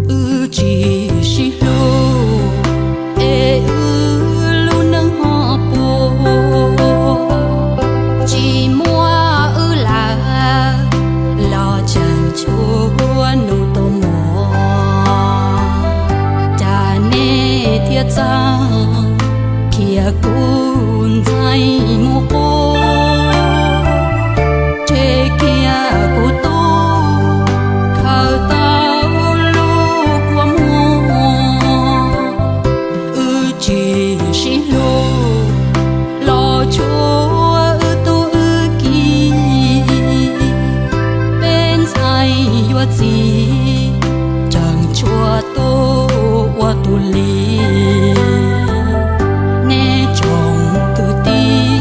Wb tsis sib hlub es wb lub neej ho puas, tsis muaj wb lawm los tseem tshuav nus tus muam. Cas nej thiaj txawj khiav kuv ntxhais mus quas, tseg kiag kuv tub khaws tau lub kua muag. Wb tsis sib hlub los tshuav wb tub wb ki, peb ntxhais yuav txiv tseem tshuav tub ua tus li. Nej tsoom kwv tij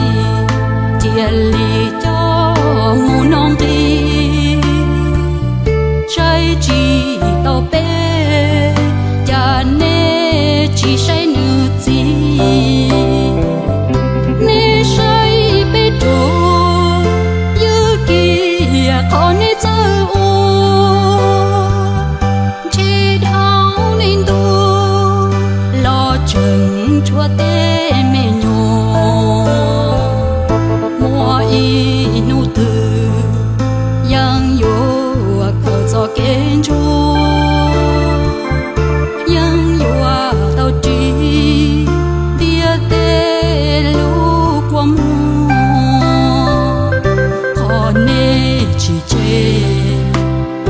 cia li coj mus noj nqi, saib tsis taus peb, cas nej tsis saib nws txiv. Nej saib peb ruam ywg kiag qhov nej txawj ua, ntshe dhau nej ntuj los tseem tshuav tej me nyuam. Muaj ib hnub twg yeej yuav kawm txoj kev ntsuag, yeej yuav tau ris ntiaj teb lub kua muag. Qhov nej tsis tseg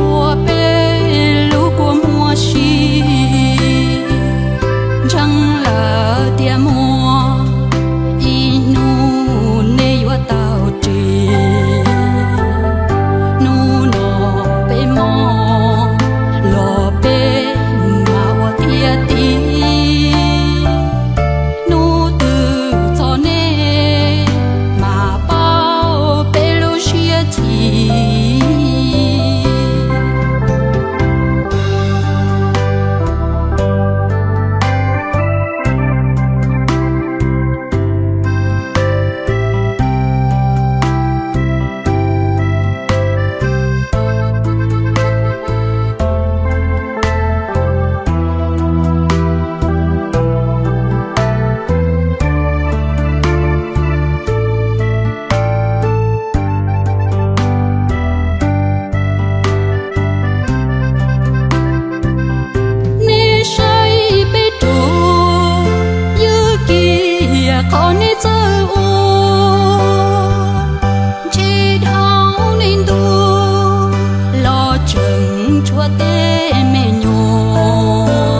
ua peb lub kua muag si, ntseeg lawm tias muaj ib hnub nej yuav tau ris. Hnub no peb mob los peb mam ua thiaj tiv, hnub twg txog nej mam paub peb lub siab chim. Nej saib peb ruam ywg kiag qhov nej txawj ua, ntshe dhau nej ntuj los tseem tshuav tej me nyuam.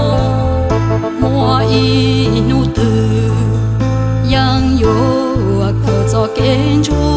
Muaj ib hnub twg yeej yuav kawm txoj kev ntsuag,